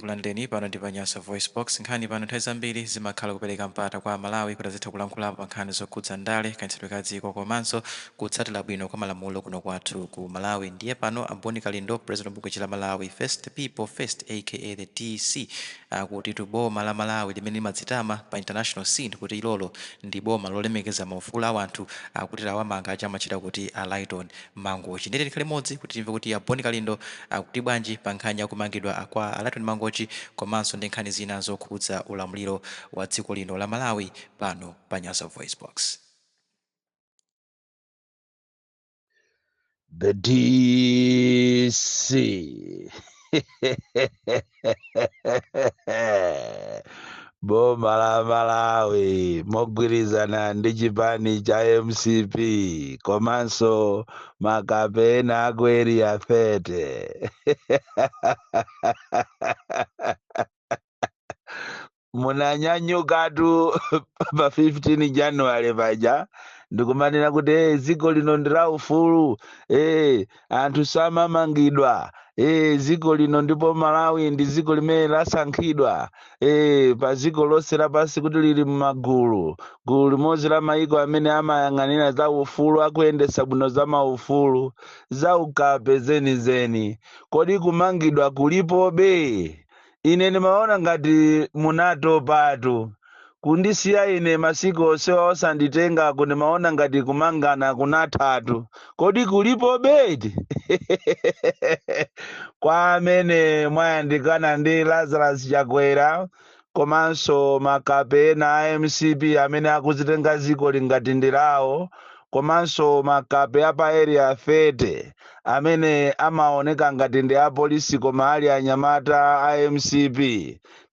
Tikulandireni pano ndi pa Nyasa VoiceBox. Nkhani pano nthawi zambiri zimakhala kupereka mpata kwa Amalawi kuti azitha kulankhulapo pa nkhani zokhudza ndale, kayendetsedwe ka dziko komanso kutsatira bwino kwa malamulo kuno kwathu ku Malawi. Ndiye pano a Bon Kalindo, President wa bungwe la Malawi First People First aka the DC, akutitu boma la Malawi limene limadzitama pa international scene kuti ilolo ndi boma lolemekeza maufulu a wanthu, akuti lawamanga aja amatchedwa kuti a Lyton Mangochi. Ndiye tikhale limodzi kuti timve kuti a Bon Kalindo akuti bwanji pa nkhani ya kumangidwa kwa a Lyton Mangochi komanso ndi nkhani zina zokhudza ulamuliro wa dziko lino la Malawi pano pa Nyasa VoiceBox. The DC. Boma la Malawi mogwirizana ndi chipani cha MCP komanso makape ena aku Area 30. Munanyanyukatu pa 15 January paja ndikumanena kuti hey, dziko lino ndi la ufulu, hey, anthu samamangidwa, hey, dziko lino ndipo Malawi ndi dziko limene lasankhidwa, hey, pa dziko lonse lapansi kuti lili m'magulu gulu limodzi la mayiko amene amayang'anira za ufulu, akuyendetsa bwino za maufulu, za ukape zenizeni. Kodi kumangidwa kulipobe? Ine ndimaona ngati munatopatu kundisiya ine masiku onsewa osanditengako, ndimaona ngati kumangana kunathatu. Kodi kulipobe eti? Kwa amene mwayandikana ndi Lazarus Chakwera komanso makape ena a MCP amene akuzitenga dzikoli ngati ndi lawo, komanso makape a pa Area 30 amene amaoneka ngati ndi apolisi koma ali anyamata a MCP,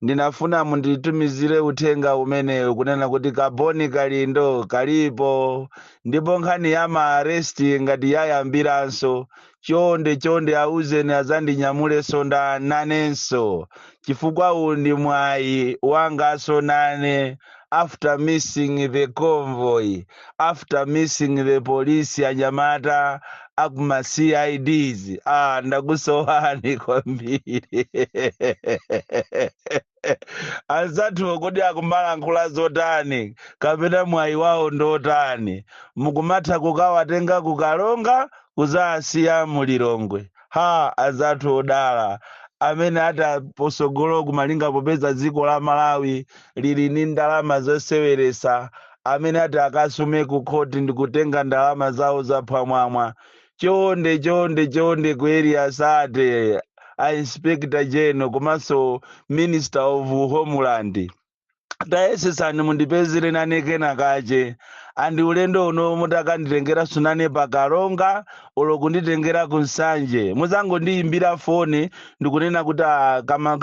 ndinafuna munditumizire uthenga umenewu kunena kuti ka Bon Kalindo kalipo, ndipo nkhani ya ma arrest ngati yayambiranso, chonde chonde auzeni azandinyamulenso nda nanenso, chifukwa uwu ndi mwayi wanganso nane after missing the convoy, after missing the police, anyamata akuma CIDs. Ah, ndakusowani kwambiri anzathuwo. Kodi akumalankhula zotani kapena mwayi wawo ndotani? Mukumatha kukawatenga ku Karonga kuzasiya mu Lilongwe. Ha, anzathu odala amene ataposogolo kumalinga, popeza dziko la Malawi lili ndi ndalama zoseweresa, amene ati akasume ku khoti ndikutenga ndalama zawo zaphwamwamwa, chonde chonde chonde ku Area 30, a Inspector General komanso Minister of Homeland, tayesesani mundipezere nane kena kache andi ulendo uno mutakanditengeranso nane pa Karonga olo kunditengera ku Nsanje, muzangondiyimbira foni ndikunena kuti, "Ah, kama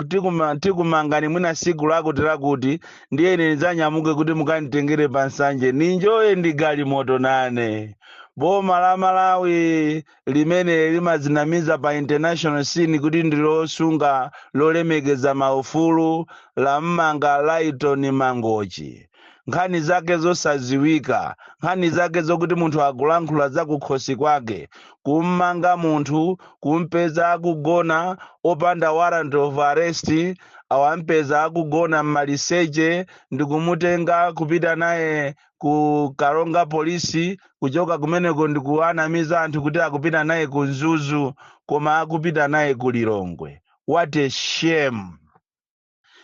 tikumangani mwina siku lakuti lakuti," ndiye ine ndidzanyamuke kuti mukanditengere pa Nsanje, ninjoye ndi galimoto nane. Boma la Malawi limene limadzinamiza pa international scene kuti ndi losunga, lolemekeza maufulu, lammanga Lyton Mangochi, nkhani zake zosaziwika, nkhani zake zokuti munthu akulankhula za kukhosi kwake. Kummanga munthu, kumpeza akugona opanda warrant of arrest, awampeza akugona mmaliseche ndikumutenga kupita naye ku Karonga polisi, kuchoka kumeneko ndikuwanamiza anthu kuti akupita naye ku Mzuzu koma akupita naye ku Lilongwe. What a shame!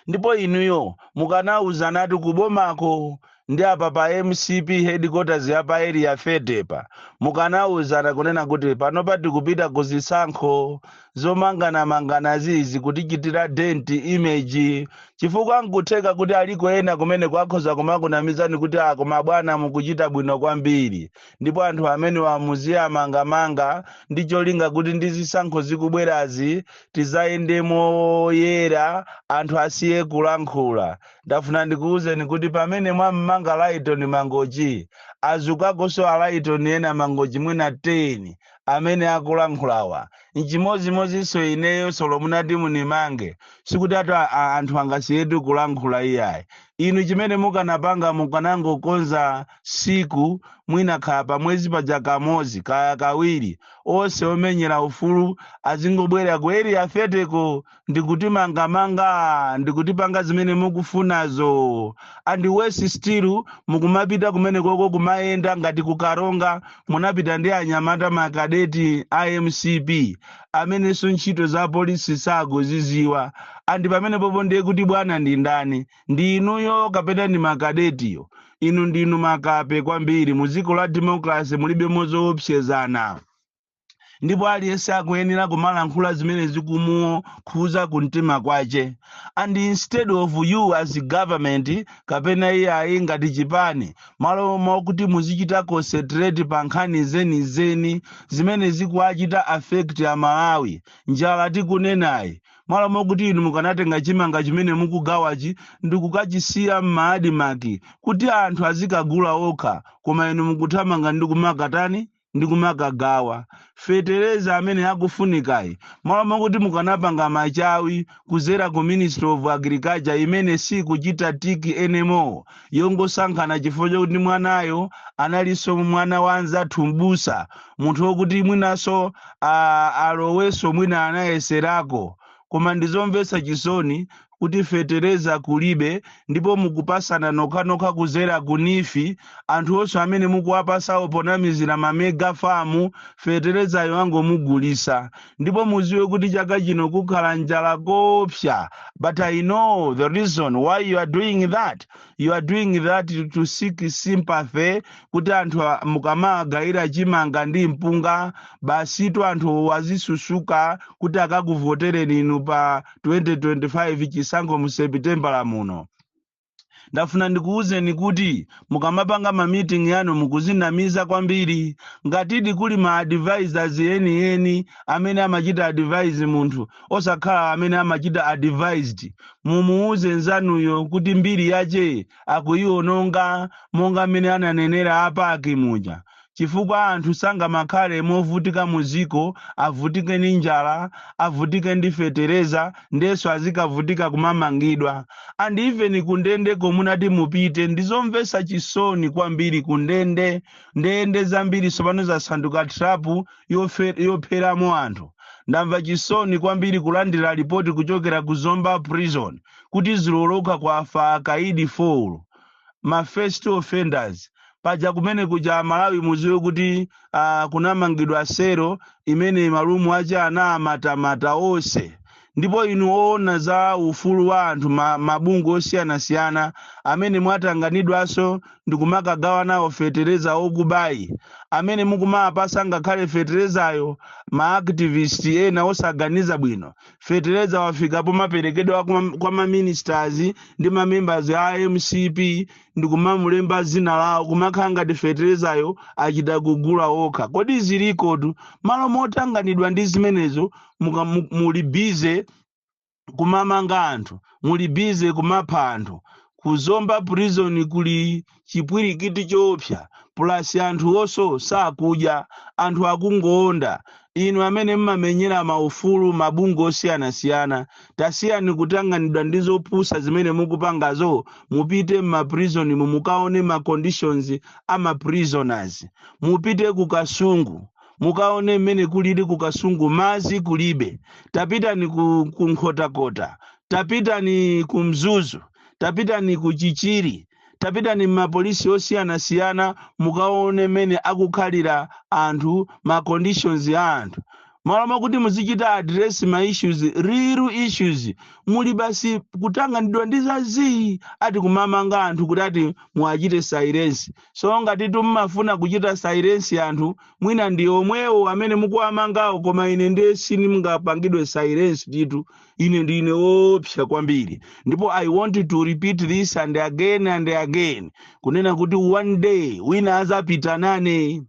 Ndipo inuyo mukanauzanatu kubomako ndi apa pa MCP headquarters ya pa Area 30 pa, mukanauzana kunena kuti panopa tikupita ku zisankho, zomanganamangana zizi kutichitira dent image, chifukwa nkutheka kuti aliko ena kumene kwakhoza kumakunamizani kuti, "Ah, koma bwana mukuchita bwino kwambiri," ndipo anthu amene wamuziyamangamanga ndi cholinga kuti ndi zisankho zikubwerazi tizayende moyera, anthu asiye kulankhula. Ndafuna ndikuwuzeni kuti pamene mwammanga Lyton Mangochi, azukakonso a Lyton ena Mangochi mwina 10 amene akulankhulawa. Nchimodzimodzinso ineyo solo munati munimange, sikuti atu anthu angasiyetu kulankhula iyayi. Inu chimene mukanapanga, mukanangokonza siku, mwina kaya pa mwezi paja kamodzi kaya kawiri, onse omenyera ufulu azingobwera ku Area 30 ko ndikutimangamanga, ndikutipanga zimene mukufunazo. And worse still, mukumapita kumene koko kumayenda ngati kukaronga, munapita ndi anyamata, makadeti a MCP amenenso ntchito za polisi sakuziziwa. And pamene popo ndiye kuti bwana ndi ndani? Ndi inuyo kapena ndi makadetiyo? Inu ndinu makape kwambiri. Mu dziko la democracy mulibe mozoopsezana, ndipo aliyense akuyenera kumalankhula zimene zikumukhuza kumtima kwace. And instead of you as government kapena iyayi ngati chipani, malo mokuti muzichita concentrate pa nkhani zenizeni zimene zikuachita affect Amalawi, njala tikunenayi, malo mokuti inu mukanatenga chimanga chimene mukugawachi ndikukachisiya m'ma ADMARC kuti anthu azikagula okha, koma inu mukuthamanga ndi kumakatani, ndi kumakagawa fetereza amene akufunikayi. Malo mokuti mukanapanga machawi kuzera ku Ministry of Agriculture imene sikuchita tick anymore, yongosankhana chifukwa chokuti mwanayo analinso mwana wa anzathu mbusa, munthu wokuti mwinanso alowenso mwina anayeserako. Koma ndizomvetsa chisoni kuti fetereza kulibe, ndipo mukupasana nokhanokha kuzera ku NEEF. Anthu onse amene mukuwapasawo ponamizira ma mega farm, feterezayo angomugulisa. Ndipo muziwe kuti chaka chino kukhala njala kopsa. But I know the reason why you are doing that. You are doing that to seek sympathy, kuti anthu mukamagayira chimanga ndi mpunga, basitu anthu azisusuka kuti akakuvotereni inu pa 2025 chisankho mu Sepitembala muno. Ndafuna ndikuwuzeni kuti mukamapanga ma meeting yanu mukuzinamiza kwambiri. Ngatidi kuli ma advisors enieni amene amachita advise munthu, osakhala amene amachita advised, mumuuze nzanuyo kuti mbiri yace akuiwononga, monga mmene ananenera apaki muja, chifukwa anthu sangamakhale movutika muziko, avutike ndi njala, avutike ndi fetereza, ndenso azikavutika kumamangidwa. And even kundende komunati mupite, ndizomvetsa chisoni kwambiri. Kundende, ndende zambiri tsopano zasanduka trap yopheramo anthu. Ndamva chisoni kwambiri kulandira ripoti kuchokera ku Zomba Prison kuti ziloloka kwafa akaidi 4, ma first offenders. Paja kumene kuja, Malawi muziwe kuti kunamangidwa sero imene malumu ache anamatamata onse. Ndipo inu oona za ufulu wa anthu, mabungwe osiyanasiyana amene mwatanganidwanso ndikumakagawa nawo fetereza okubayi, amene mukumapasa ngakhale feterezayo ma activist ena osaganiza bwino, fetereza wafika pomaperekedwa kwa ma ministers ndi ma members a MCP ndikumamulemba zina lawo, kumakhala ngati feterezayo achita kugula okha. Kodi zilikotu? Malo motanganidwa ndi zimenezo, muli busy kumamanga anthu, muli busy kumapha anthu. Kuzomba Prison kuli chipwirikiti choopsa, plus anthu onso sakudya, anthu akungoonda. Inu amene mmamenyera maufulu, mabungwe osiyanasiyana, tasiyani kutanganidwa ndi zopusa zimene mukupangazo. Mupite m'ma prison mukaone ma conditions ama prisoners. Mupite ku Kasungu mukaone mmene kulili ku Kasungu, mazi kulibe. Tapitani ku Nkhotakota, tapitani ku Mzuzu, tapitani ku Chichiri, tapitani m'mapolisi osiyanasiyana mukaone mmene akukhalira anthu, ma conditions ya anthu. Malo mokuti muzichita address ma issues, real issues, muli basi kutanganidwa ndi zazii, ati kumamanga anthu kuti ati muachite silence. So ngati tummafuna kuchita silence anthu, mwina ndi omwewo amene mukuwamangawo, koma ine ndiye sindingapangidwe silence titu. Ine ndine woopsa kwambiri, ndipo I want to repeat this and again and again, kunena kuti one day wina azapita nane,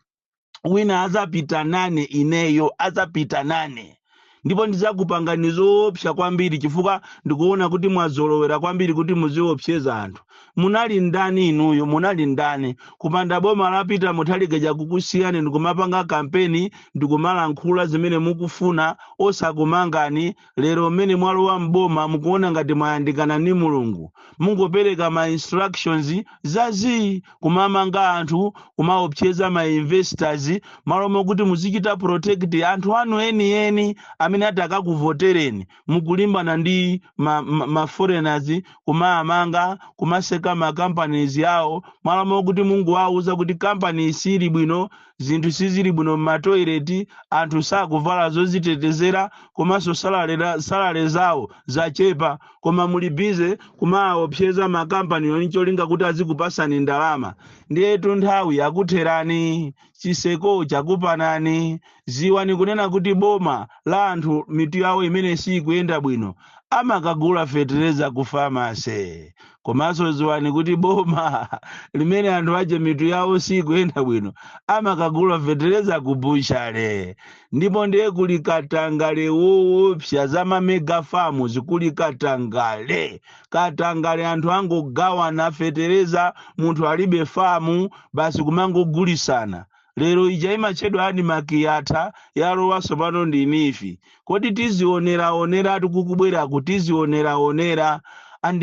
wina azapita nane, ineyo azapita nane. Ndipo ndidzakupangani zoopsa kwambiri, chifukwa ndikuona kuti mwazolowera kwambiri kuti muziopseza anthu. Munali ndani inuyo? Munali ndani? Kupanda boma la Peter Mutharika kukusiyani ndikumapanga kampeni ndikumalankhula zimene mukufuna osakumangani, lero mmene mwalowa mboma mukuona ngati mwayandikana ndi Mulungu. Mungopereka ma instructions zazii, kumamanga anthu, kumaopseza ma investors, malo mokuti muzichita protect anthu anu enieni amene ati akakuvotereni. Mukulimbana ndi ma foreigners, kumaamanga, kumaseka ma companies yawo, malo mokuti mungowauza kuti kampani sili bwino, zinthu sizili bwino m'matoileti, anthu sakuvala zozitetezera, komanso salary zawo zachepa. Koma muli busy kumaopseza makampani oni cholinga kuti azikupasani ndalama. Ndiyetu nthawi yakutherani, chiseko chakupanani. Ziwani kunena kuti boma la anthu mitu yawo imene sikuyenda bwino amakagula fetereza ku pharmacy. Komanso ziwani kuti boma limene anthu aje mitu yawo sikuyenda bwino amakagula fetereza ku butchery. Ndipo ndiye kuli katangale woopsa, za ma mega farms kuli katangale, katangale. Anthu angogawana fetereza, munthu alibe famu, basi kumangogulisana. Lero ija imatchedwa ADMARC yatha, yalowanso pano ndi NEEF. Kodi tizioneraonera tikukubweraku? Tizioneraonera. And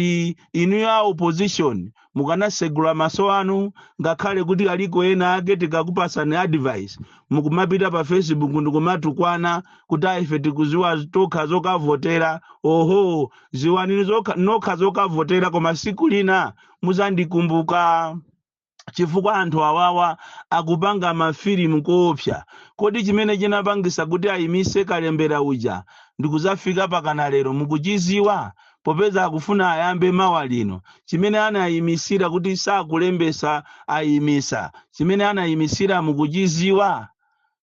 inuyo a opposition, mukanasegula maso anu. Ngakhale kuti aliko ena ake tikakupasani advice, mukumapita pa Facebook ndikumatukwana kuti ife tikuziwa tokha zokavotera. Oho, ziwani nokha zokavotera, koma siku lina muzandikumbuka, chifukwa anthu awawa akupanga mafilimu koopsa. Kodi chimene chinapangisa kuti ayimise kalembera uja ndikuzafika pakana lero mukuchiziwa? Popeza akufuna ayambe mawa lino, chimene anayimisira kuti sakulembesa, ayimisa, chimene anayimisira mukuchiziwa?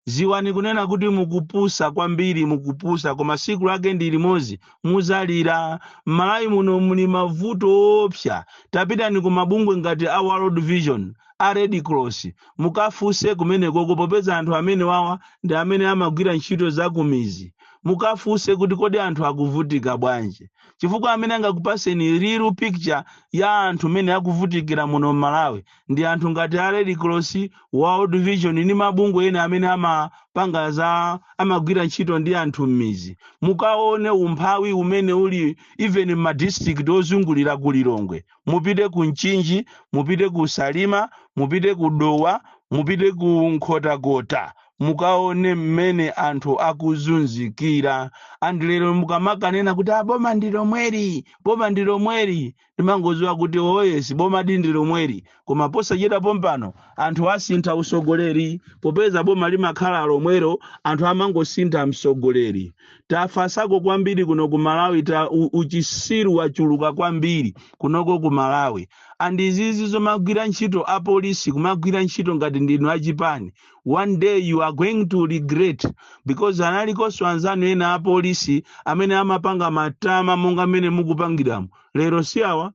Ziwani kunena kuti mukupusa kwambiri, mukupusa, koma siku lake ndi limodzi muzalira. M'Malawi muno muli mavuto opsa. Tapitani ku mabungwe ngati a World Vision, a Red Cross, mukafunse kumenekoko, popeza anthu amene wawa ndi amene amagwira ntchito za kumizi. Mukafunse kuti kodi anthu akuvutika bwanji, chifukwa amene angakupaseni real picture ya anthu amene akuvutikira muno m'Malawi ndi anthu ngati a Red Cross, World Vision ndi mabungwe ena amene amapanga za, amagwira ntchito ndi anthu m'mizi. Mukaone umphawi umene uli even m'madistrict ozungulira ku Lilongwe. Mupite ku Mchinji, mupite ku Salima, mupite ku Dowa, mupite ku Nkhotakota, mukaone mmene anthu akuzunzikira. And lero mukamakanena kuti ah, boma ndi lomweri, boma ndi lomweri, ndimangoziwa kuti oh yes, boma di ndi lomweri, koma posachedwa pompano anthu asintha usogoleri. Popeza boma limakhala lomwero, anthu amangosintha msogoleri. Tafasako kwambiri kuno ku Malawi, uchisiru wachuluka kwambiri kunoko ku Malawi. And izizi zomagwira ntchito apolisi, kumagwira ntchito ngati ndinu achipani, one day you are going to regret, because analikonso anzanu ena apolisi amene amapanga matama monga mmene mukupangiramo lero. Si awa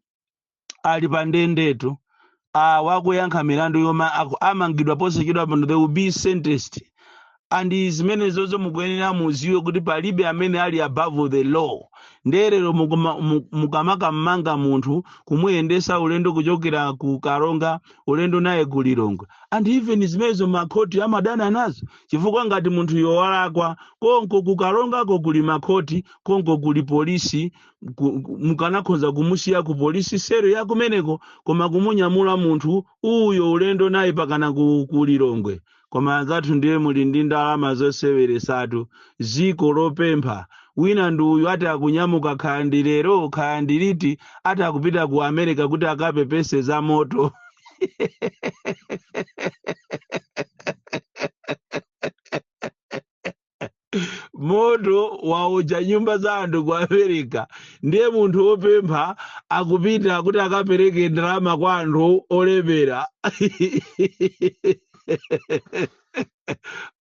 ali pa ndendetu, awa akuyankha milandu yoma amangidwa posachedwa pano. They will be sentenced. And zimene zozo mukuyenera muziwe kuti palibe amene ali above the law. Nderero mukamakamanga munthu, kumuyendesa ulendo kuchokera ku Karonga, ulendo naye ku Lilongwe, and even zimenezo makhoti amadana nazo, chifukwa ngati munthu yowalakwa, konko ku Karongako kuli makhoti, konko kuli polisi, mukanakhoza kumusiya ku polisi cell ya kumeneko, koma kumunyamula munthu uyo ulendo naye pakana ku Lilongwe. Koma anzathu ndiye muli ndi ndalama zoseweresatu, ziko lopempha. Wina ndi uyu ati akunyamuka, khaya ndi lero, khaya ndi liti, ati akupita ku America kuti akapepese za moto. Moto waocha nyumba za anthu ku America, ndiye munthu wopempha akupita kuti akapereke ndalama kwa anthu olemera.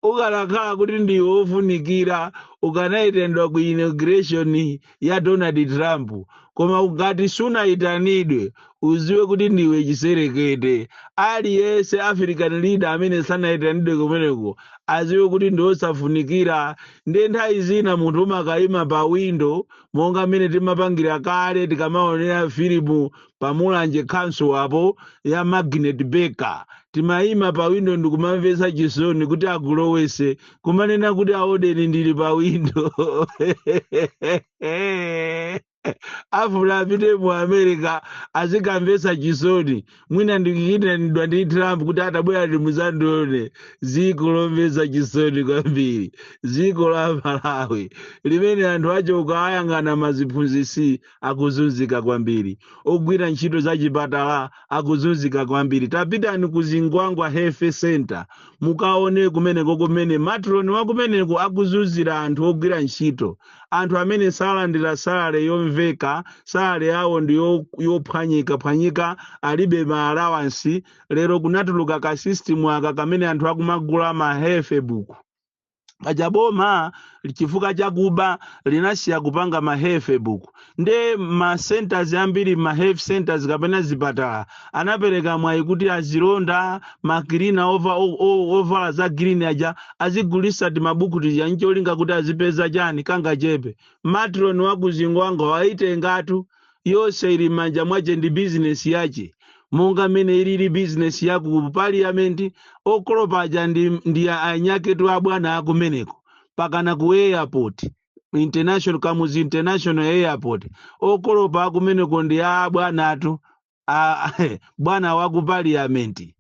Ukanakhala kuti ndiwe wofunikira, ukanayitanidwa ku inauguration ya Donald Trump, koma ngati sunayitanidwe, uziwe kuti ndiwe chiserekete. Aliyense African leader amene sanayitanidwe kumeneko aziwe kuti ndi osafunikira. Ndiye nthawi zina munthu umakayima pa window, monga mmene timapangira kale tikamaonera filimu pamulanje council apo ya Magnet Baker. Timayima pa window ndikumamvetsa chisoni kuti akulowese, kumanena kuti, "Aodeni, ndili pa window." Afuna apite mu America azikamvetsa chisoni, mwina ndikuyitanidwa ndi Trump kuti atabwera ndimuzandione. Dziko lomvetsa chisoni kwambiri, dziko la Malawi limene anthu achoka ayang'ana maziphunzitsi akuzunzika kwambiri, ogwira ntchito za chipatala akuzunzika kwambiri. Tapitani ku Zingwangwa Health Center, mukaone kumeneko kumene matron wa kumeneko akuzunzira anthu ogwira ntchito, anthu amene salandira salary yomveka. Salary yawo ndi yophwanyika phwanyika, alibe ma allowance. Lero kunatuluka ka system aka kamene anthu akumagula ma health book. Paja boma chifukwa chakuba linasiya kupanga ma health book, nde ma centers ambiri, ma health centers kapena zipatala, anapereka mwayi kuti azilonda, ma cleaner ovala za green aja azigulisa timabuku tija, ncholinga kuti azipeza chani, kangachepe. Matron wa kuzingwangwa waitengatu yonse, ili m'manja mwache, ndi bizinesi yache, monga mmene ilili bizinesi ya ku parliament. Okolopa aja ndi anyaketu abwana akumeneko, pakana ku airport international, Kamuzu International Airport. Okolopa akumeneko ndi abwanatu, bwana wa ku parliament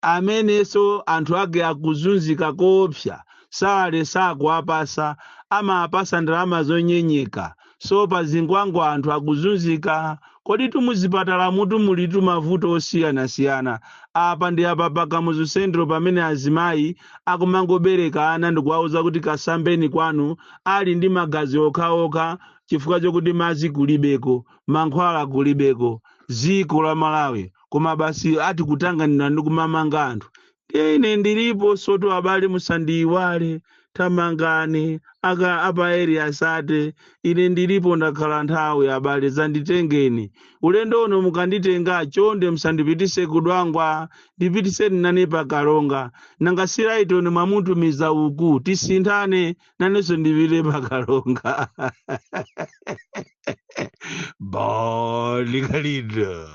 amenenso anthu ake akuzunzika koopsa. Salary sakuapasa, amapasa ndalama zonyenyeka. So pa Zingwangwa anthu akuzunzika. Kodi tumuzipatala mutu mulitu mavuto osiyanasiyana. Apa ndi apa pa Kamuzu Central pamene azimayi akumangobereka ana ndikuwauza kuti kasambeni kwanu, ali ndi magazi okhaokha, chifukwa chokuti madzi kulibeko, mankhwala kulibeko. Dziko la Malawi, koma basi ati kutanganidwa ndi kumamanga anthu. Ine ndilipo soto, abale, musandiyiwale. Tamangani aka apa area sate, ine ndilipo, ndakhala nthawi. Abale, zanditengeni ulendo uno. Mukanditenga, chonde musandipitise kudwangwa, ndipitiseni nane pakalonga. Nanga siraitoni mwamutumiza uku, tisinthane, nanenso ndipite pakalonga. Bon Kalindo,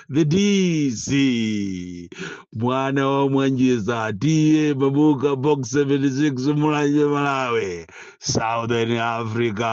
the DC, mwana wa Mwanjeza, T/A Mabuka, Box 76, Mulanje, Malawi, Southern Africa.